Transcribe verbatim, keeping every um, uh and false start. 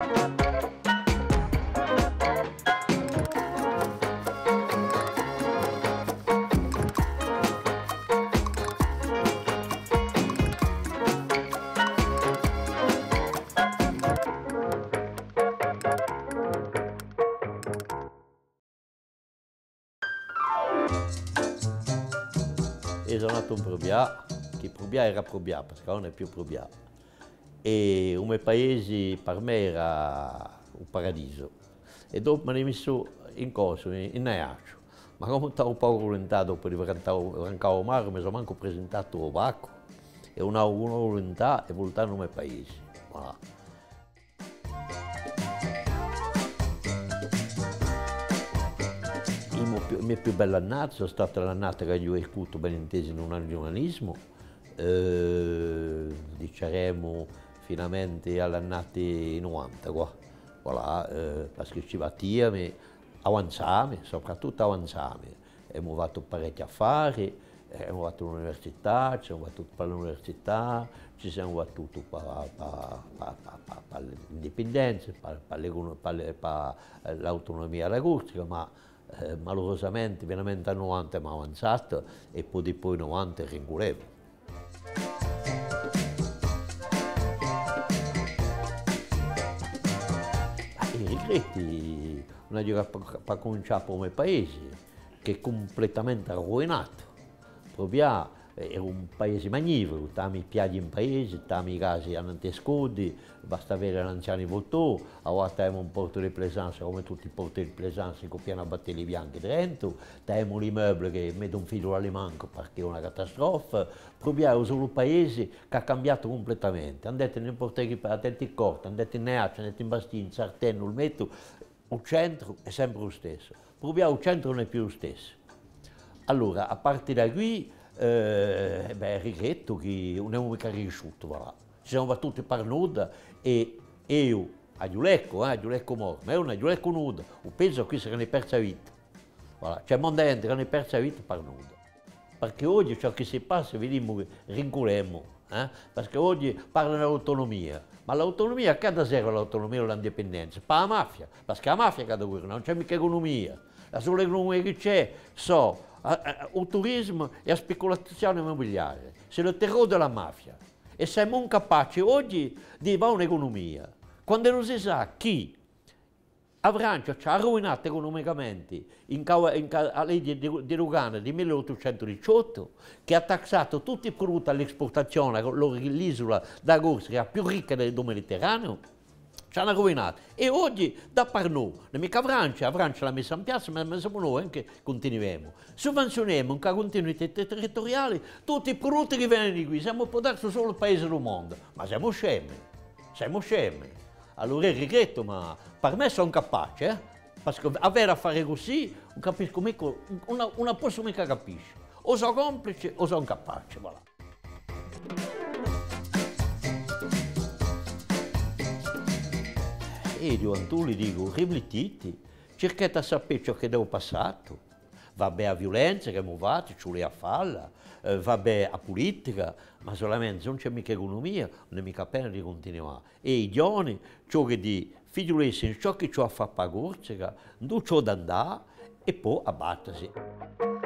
Eiu sò natu in Prubià, chì Prubià era Prubià, perchè ùn hè più Prubià. È u me paesi per mè era u paradisu. È dopu m'ani missu in cosu, in, in Aiacciu. Ma cum'è t'aviu pocu vulintà, dopu di francà u, francà u mari, mi sò mancu presentatu à u Baccu, è ùn aviu vulintà è vultà in u me paesi. Voilà. I mo più, i me più belli annati sò stati l'annati ch'aghju vissutu, ben intesu, in un anzianismu, eh, diceremu, finamenti à l'annati nuvanta, quà. Voilà, eh, perchè ci battiami, avanzami, soprattuttu avanzami. Emu fattu parechji affari, eh, emu fattu l'università, ci semu battuti per l'università, ci semu battuti per, per, per l'indipendenza, per, per l'econu-, per le-, per, eh, l'autunumia di a Corsica, ma, eh, malurosamente, finamenti à nuvanta emu avanzatu è po dipoi nuvanta rinculemu. I rigretti, ùn aghju chè per, per cumincià per u me paesi, chì hè cumplettamenti arruinatu. Prubià, eh, era un paesi magnificu, t'ami i piaghji in paesi, t'ami i casi annantu à i scudi, basta à veda l'anziani Vautour, avà t'emu un portu di Plaisance, cum'è tutti i porti di Plaisance, cù piena battelli bianchi drentu, t'emu l'immeuble chì mette un filu à li mancu perchè hè una catastrofa. Prubià hè u solu paesi chì hà cambiatu cumplettamenti. Andeti in n'importa chì pa-, andeti in Corti, andeti in Aiacciu, andeti in Bastia, in Sartenu, u Lmertu, u centru hè sempre u stessu. Prubià u centru ùn hè più u stessu. Allora, à parti da quì, eh, bè, rigrettu chì ùn emu micca riisciutu, voilà. Ci semu battuti per nudda è eiu aghju leccu, eh, aghju leccu mortu, ma eiu ùn aghju leccu nudda. U pensu à quissi chì ani persu a vita. Voilà, ci hè monda ghjenti chì ani persu a vita per nudda. Perchè oghji ciò chì si passa, vidimu chì rinculemu, eh? Perchè oghji parlanu di l'autunumia. Ma l'autunumia, chì hà da serve l'autunumia o l'indipendenza? Pà a mafia, perchè hè a mafia chì hà da guvernà, ùn ci hè micca ecunumia. A sola ecunumia chì ci hè sò, eh, eh, u turisimu è a speculazione immobiliare. C'est le terreau de la mafia. È semu incapaci oghji di fà un'ecunumia. Quand'ellu si sà chì a Francia ci hà arruinatu ecunumicamenti, in ca-, in ca-, a leghje di, di Lugana di mille ottucentu diciottu, chì hà tassatu tutti i prudutti à l'esportazione, allora chì l'isula di a Corsica hè a più ricca di, di u Mediterraniu, ci hà arruinatu. È oghji, da per noi, ùn hè micca a Francia, a Francia l'hà messa in piazza, ma, ma simu noi, eh, chì cuntinuemu. Suvvenziunemu, incù a cuntinuità te-, territuriale, tutti i prudutti chì venenu di quì. Simu, pò darsi, u solu paesi di u mondu, ma simu scemi, simu scemi. Allora eiu rigrettu, ma per mè sò incapaci, eh? Perchè avè da fà cusì, ùn capiscu micca, ùn, ùn, ùn la possu micca capisce. O sò complici o sò incapaci, voilà. È eiu à i ghjuventù li dicu, riflittiti, circheti à sapè ciò chì hè u passatu. Va bè a viulenza chì emu fattu, ci vulia à falla, eh, va bè a pulitica, ma solamente s'ùn ci hè micca ecunumia, ùn hè micca a pena di cuntinuà. È i ghjovani, ciò chì dì, fighjulessi in ciò chì ci hè à fà pà a Corsica, induva ci hè da andà, è po à battasi.